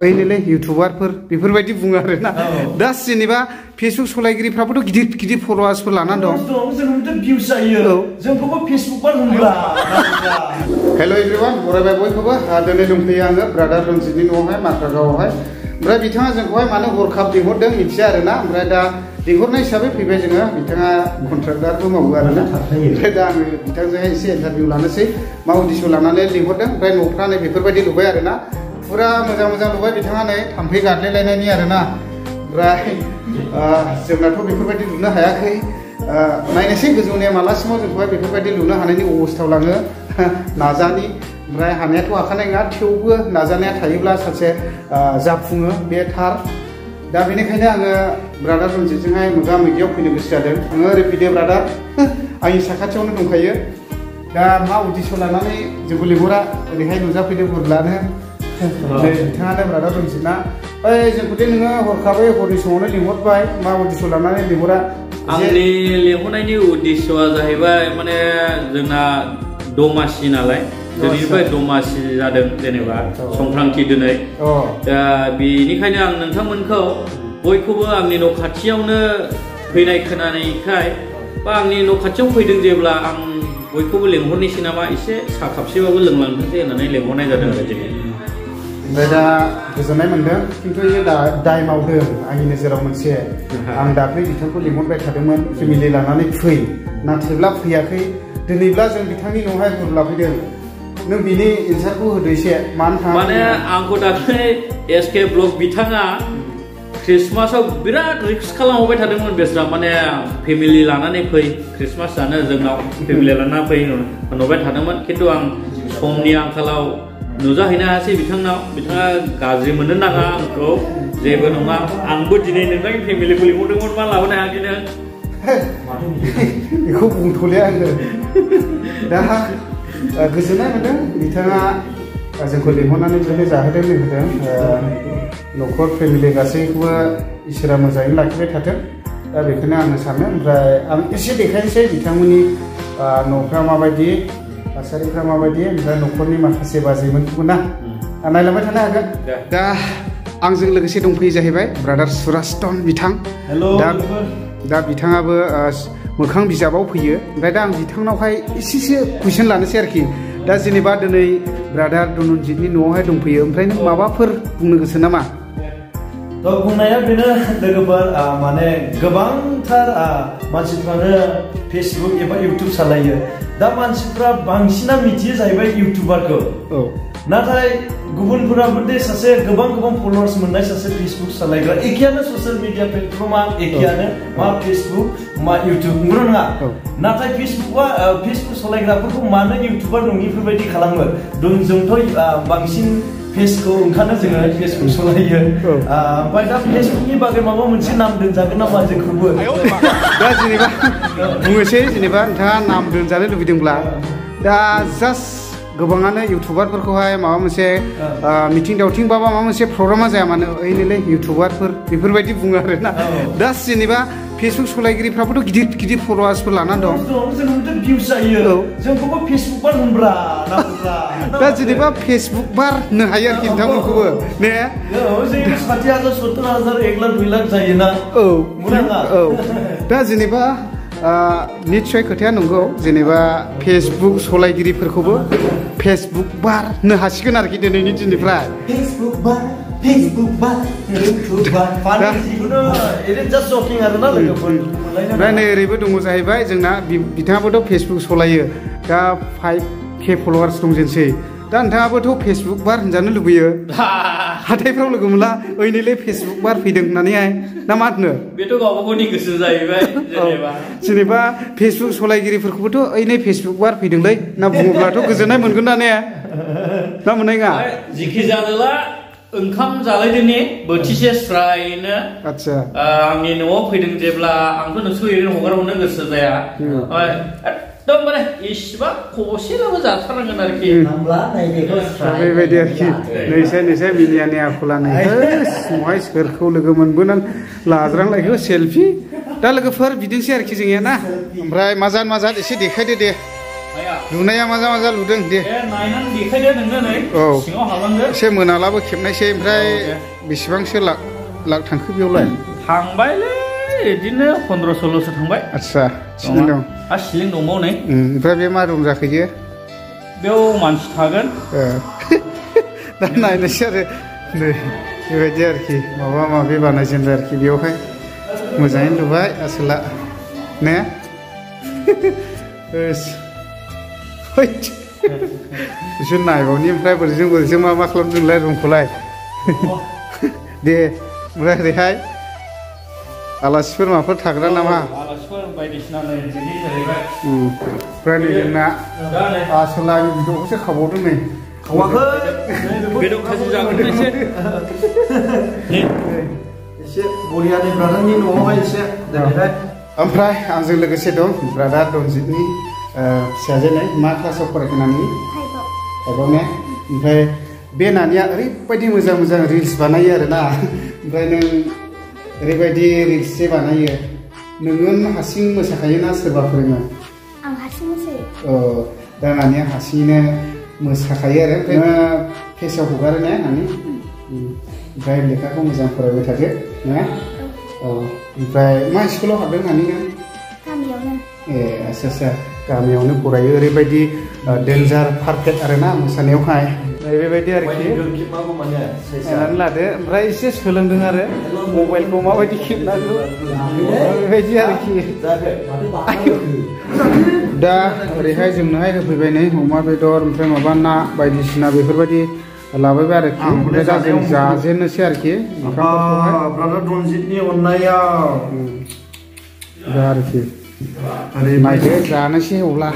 ओइनोलै इउटुबारफोर बेफोरबायदि बुङो आरोना दा जेनेबा फेसबुक सलायगिरिफ्राबोथ' गिदिर गिदिर फलोवार्सफोर लानानै दं जोंथ' भिउस जायो जोंखौबो फेसबुकआव नुला हेल' एभ्रिवान बरायबाय बयखौबो दिनै दंफैयो आङो ब्रादार रनजितनि न'आवहाय मार्कागावआवहाय ओमफ्राय बिथाङा जोंखौहाय मानो हरखाब लिंहरदों मिथिया आरोना ओमफ्राय दा लिंहरनाय हिसाबै फैबाय जोङो बिथाङा कन्ट्राक्टारबो मावो आरोना ओमफ्राय दा आङो बिथांजोंहाय एसे इन्टारभिउ लानोसै मा उद्देश्य लानानै लिंहरदों ओमफ्राय न'फ्रा नै बेफोरबायदि लुबाय आरोना फुरा मोजां मोजां लुबाय बिथाङा नै थाम्फै गादलायलायनायनि आरोना ओमफ्राय जोंनाथ' बेफोरबायदि लुनो हायाखै नायनोसै गोजौनिया मालासिमाव जोंखौहाय बेफोरबायदि लुनो हानायनि अबस्थायाव लाङो नाजानि ओमफ्राय हानायाथ' हाखानाय नङा थेवबो नाजानाया थायोब्ला सानसे जाफुङो बे थार दा बेनिखायनो आङो ब्रादार रनजितजोंहाय मोगा मोगियाव फैनो गोसो जादों आङो ओरै फैदो ब्रादार आंनि साखाथियावनो दंखायो दा मा उद्देश्य लानानै जोंखौ लिंहरा ओरैहाय नुजाफैदों बुरलानो बिथाङानो ब्रादार रनजितना ओइ जोंखौदि नोङो हरखाबै हरनि समावनो लिंहरबाय मा उद्देश्य लानानै लिंहरा आंनि लिंहरनायनि उद्देश्यआ जाहैबाय माने जोंना दमासि नालाय दिनैनिफ्राय दमासि जादों जेनेबा संक्रान्ति दिनै दा बेनिखायनो आं नोंथांमोनखौ बयखौबो आंनि न' खाथियावनो फैनाय खोनानायखाय बा आंनि न' खाथियाव फैदों जेब्ला आं बयखौबो लेंहरनोसै नामा एसे साहा कापसेबाबो लोंलांथोंसै होननानै लेंहरनाय जादों आरो दिनै ओमफ्राय दा गोजोननाय मोनदों खिन्थु दाय मावदों आंनि नोजोराव मोनसे आं दाख्लै बिथांखौ लिंहरबाय थादोंमोन फेमिलि लानानै फै नाथायब्ला फैयाखै दिनैब्ला जों बिथांनि न'आवहाय बुरला फैदों नों बिनि एन्सारखौ होदो एसे मानो थाङा माने आंखौ दाख्लै एसके ब्लग बिथाङा ख्रिस्टमासाव बिराद रिक्स खालामहरबाय थादोंमोन बेस्रा माने फेमिलि लानानै फै ख्रिस्टमास जानो जोंनाव फेमिलि लानानै फै होनहरबाय थादोंमोन खिन्थु आं समनि आंखालाव नुजाहैनो हायासै बिथांनाव बिथाङा गाज्रि मोननो नाङा आंखौ जेबो नङा आंबो दिनै नोंथांनि फेमिलिखौ लिंहरदोंमोन मा लाबोनो हायाखै नों बेखौ बुंथ'ले आङो दा गोजोननाय मोनदों बिथाङा जोंखौ लिंहरनानै बिदिनो जाहोदों लोंहोदों न'खर फेमिलि गासैखौबो इसोरा मोजाङै लाखिबाय थाथों दा बेखौनो आङो सानो ओमफ्राय आं एसे देखायनोसै बिथांमोननि न'फ्रा माबायदि थासारिफ्रा माबायदि ओमफ्राय न'खरनि माखासे बाजैमोनखौबो ना नायलांबाय थानो हागोन दा आंजों लोगोसे दंफैयो जाहैबाय ब्रादार सुरास्तन बिथां दा बिथाङाबो मोखां बिजाबाव फैयो ओमफ्राय दा आं बिथांनावहाय एसेसो कुइसन लानोसै आरोखि दा जेनेबा दिनै ब्रादार रनजितनि न'आवहाय दंफैयो ओमफ्राय नों माबाफोर बुंनो गोसो नामा बुंनाया बेनो लोगोफोर माने गोबांथार मानसिफ्रानो फेसबुक एबा इउटुब सालायो दा मानसिफ्रा बांसिना मिथियो जाहैबाय इउटुबारखौ नाथाय गुबुनफोराबो दे सासे गोबां फलोवार्स मोननाय सासे फेसबुक सालायग्रा एखेयानो ससियेल मिडिया प्लेटफर्मा एखेयानो मा फेसबुक मा इउटुब नंगौ नङा नाथाय फेसबुक सालायग्राफोरखौ मानो इउटुबार नङिफोरबायदि खालामो जोंथ' बांसिन फेसखौ ओंखारनो जोङो फेसबुक सालायो ओमफ्राय दा फेसबुकनि बागै माबा मोनसे नाम दोनजागोन नामा जोंखौबो दा जेनेबा बुंनोसै जेनेबा नोंथाङा नाम दोनजानो लुबैदोंब्ला दा जास्ट गोबाङानो इउटुबारफोरखौहाय माबा मोनसे मिथिं दावथिं बा माबा मोनसे प्रग्रामा जाया मानो ओइनोलै इउटुबारफोर बेफोरबायदि बुङो आरोना दा जेनेबा फेसबुक सलायगिरिफ्राबोथ' गिदिर गिदिर फलोवार्सफोर लानानै दं जोंथ' भिउस जायो जोंखौबो फेसबुकआव नुब्रा दा जेनेबा फेसबुक बार होननो हायो आरोखि नोंथांमोनखौबो ने जोंनि 60,000 70,000 1 लाख 2 लाख जायोना दा जेनेबा निश्चय खोथाया नंगौ जेनेबा फेसबुक सलायगिरिफोरखौबो फेसबुक बार होननो हासिगोन आरोखि दिनैनि दिननिफ्राय ओमफ्राय नै ओरैबो दङ जाहैबाय जोंना बिथाङाबोथ' फेसबुक सलायो दा 5K फलोवार्स दंजेनसै दा नोंथाङाबोथ' फेसबुक बार होनजानो लुबैयो हाथायफ्राव लोगो मोनला ओइनोलै फेसबुक बार फैदों होननानैहाय ना मा होनो बेथ' गावबा गावनि गोसो जाहैबाय जेनेबा फेसबुक सलायगिरिफोरखौबोथ' ओइनै फेसबुक बार फैदोंलै ना बुङोब्लाथ' गोजोननाय मोनगोन ना ने ना मोननाय नङा जिखि जानोला ओंखाम जालायदोंनि बोथिसे स्रायनो आच्छा आंनि न'आव फैदों जेब्ला आंथ' नोंसोर ओरैनो हगार हरनो गोसो जाया एकदम माने इसिबां खबसेलाबो जाथारनांगोन आरोखि बेबायदि आरोखि नैसे मिनियानि आखलानो समावहाय सोरखौ लोगो मोनबोनां लाज्रांलायखौ सेल्फि दा लोगोफोर बिदिनोसै आरोखि जोंनिया ना ओमफ्राय माजान एसे देखायदो दे लुनाया मोजां लुदों दे नायनानै देखायदो नोंनो नै सिङाव हाबलांदो एसे मोनालाबो खेबनायसै ओमफ्राय बेसेबांसो लाख थांखो बेयावलाय थांबायलै बिदिनो 15-16सो थांबाय आच्छा थिगैनो दं आरो सिलिं दंबावो नै ओमफ्राय बे मा रुम जाखोयो बेयाव मानसि थागोन दा नायनोसै आरो नै बेबायदि आरोखि माबा माबि बानायजेनबाय आरोखि बेयावहाय मोजाङैनो लुबाय आसोला ने बिसोर नायबावनि ओमफ्राय बोरैजों मा खालामदोंलाय रुमखौलाय दे ओमफ्राय ओरैहाय आलासिफोर माबाफोर थाग्रा नामा आलासिफोर बायदिसिना नै बिदि जाहैबाय ओमफ्राय नै जोंना आसोला बिदौखौसो खाबावदों नै खावाखै बेदर खाजि जागोन एसे बरियानि ब्रादारनि न'आवहाय एसे दोनहैबाय ओमफ्राय आंजों लोगोसे दं ब्रादार रनजितनि फिसाजो नै मा क्लासाव फरायखो नानि फाइभआव ने ओमफ्राय बे नानिया ओरैबायदि मोजां रिल्स बानायो आरोना ओमफ्राय नों ओरैबायदि रिल्स जे बानायो नोङो हारसिं मोसाखायो ना सोरबा फोरोङो आं हारसिं मोसायो दा नानिया हारसिङैनो मोसाखायो आरो ओमफ्राय फेसआव हगारो ने नानि ओमफ्राय लेखाखौ मोजां फरायबाय थादो ने ओमफ्राय मा स्कुलाव हाबदों नानि नों गामियावनो आच्छा गामियावनो फरायो ओरैबायदि डेन्जार पारफेक्ट आरोना मोसानायावहाय बेबायदि आरोखि नायनानै लादो ओमफ्राय एसे सोलोंदों आरो मबाइलखौ माबायदि खेबनांगौ बेबायदि आरोखि दा ओरैहाय जोंनोहाय होफैबाय नै अमा बेदर ओमफ्राय माबा ना बायदिसिना बेफोरबायदि लाबायबाय आरोखि ओमफ्राय दा जों जाजेननोसै आरोखि ब्रादार रनजितनि अननायाव दा आरोखि नायदो जानोसै अब्ला